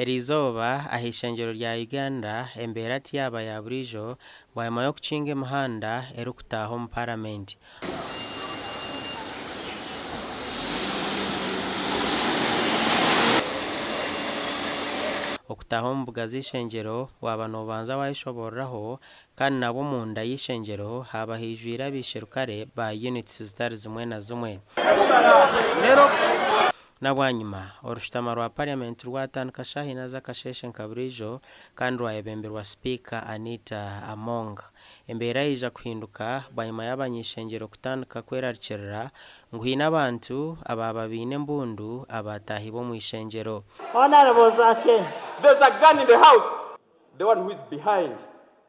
Eriizooba aha ishengyero rya Uganda embeera tiyaaba ya buriijo bwanyima y'okukinga emihanda erikutaaha omu Paramenti. Okutaaha omu mbuga z'eishengyero waaba noobanza waayeshoboororaho kandi nabwo omunda y'eishengyero haaba haijwire abaisherukare ba units zitari zimwe na zimwe. Na bwanyima, orushutama rwa Parliament rwatandika shaaha ina z'akasheeshe nka buriijo kandi rwayebemberwa Sipiika Anita Among. Embeera yaija kuhinduka bwanyima y'abany'ishengyero kutandika kwerarikirira ngu haine abantu abaaba baine embundu abaataahiibwe omu ishengyero. Honourable Zaake. There's a gun in the house, the one who is behind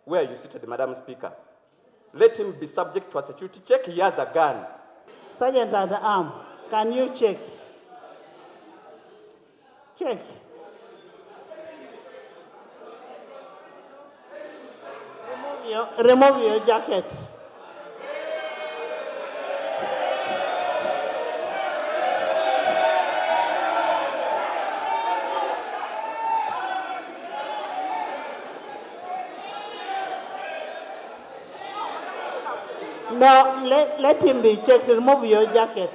where you seated Madam Speaker, let him be subject to a security check, he has a gun. Sergeant at arm, can you check? Check. Remove your, remove your jacket. No, let, let him be checked. Remove your jacket.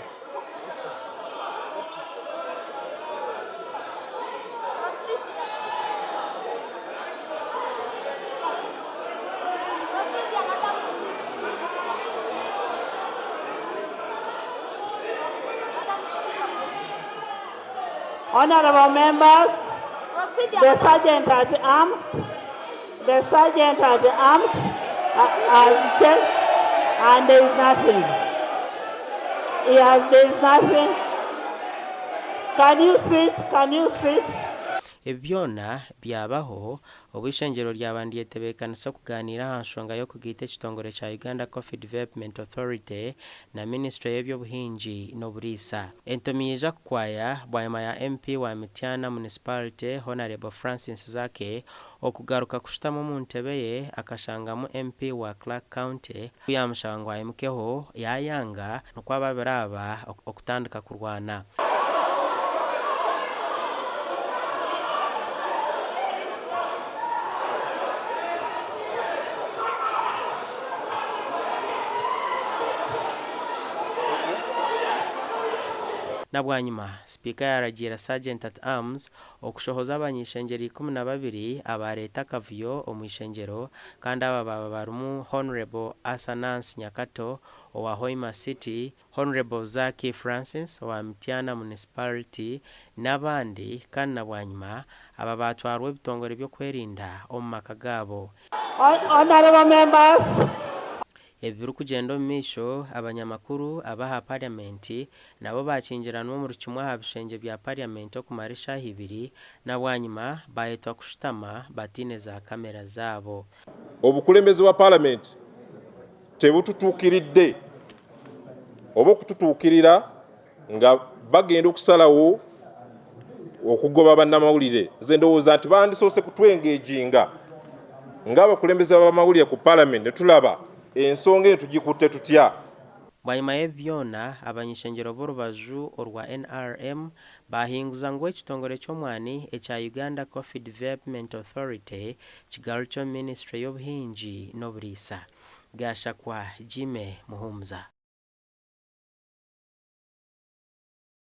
Honorable members, the sergeant at arms, the sergeant at arms has checked and there is nothing. He has, there is nothing. Can you sit? Can you sit? Ebi byona byabaho obu eishengyero ryaba niryetebeekanisa okugaaniira aha nshonga y'okugaita ekitongore kya Uganda Coffee Development Authority na minisiture y'eby'obuhingi n'oburiisa. Entomi yaija kukwaya bwanyima ya MP wa Mityana Municipality Honarebo Francis Zaake okugaruka kushutama omu ntebe ye akashangamu MP wa Clark County ku yaamushaba ngu aimukeho yaayanga nikwo ababiri aba okutandika kurwana. Na bwanyima, Sipiika yaaragiira Sergeant at Arms okushohoza abany'ishengyero 12 abaareeta akavuyo omu ishengyero kandi aba baaba barimu Hon. Asanansi Nyakato owa Hoima City, Hon. Zaake Francis owa Mityana Municipality n'abandi kandi na bwanyima aba baatwarwa ebitongore by'okwerinda omu maka gaabo. Honourable members. Ebi birikugyenda omu maisho, abanyamakuru ab'aha Parliament nabo baakingiranwa omuri kimwe aha bishengye bya Parliament okumara eshaaha ibiri na bwanyima baayetwa kushutama bataine za kamera zaabo. Obukulembeze bwa Palamenti tebututuukiridde oba okututuukirira nga bagenda okusalawo okugoba bannamawulire. Nze ndowooza nti bandisoose kutwengeejinga ng'abakulembeze b'amawulire ku Palamenti ne tulaba ensonga eno tugikutte tutya. Bwanyima y'ebi byona, abany'ishengyero b'orubaju orwa NRM baahinguza ngu ekitongore ky'omwani ekya Uganda Coffee Development Authority kigarukye omu minisiture y'obuhingi n'oburiisa. Gashakwa Jimmy Muhumuza.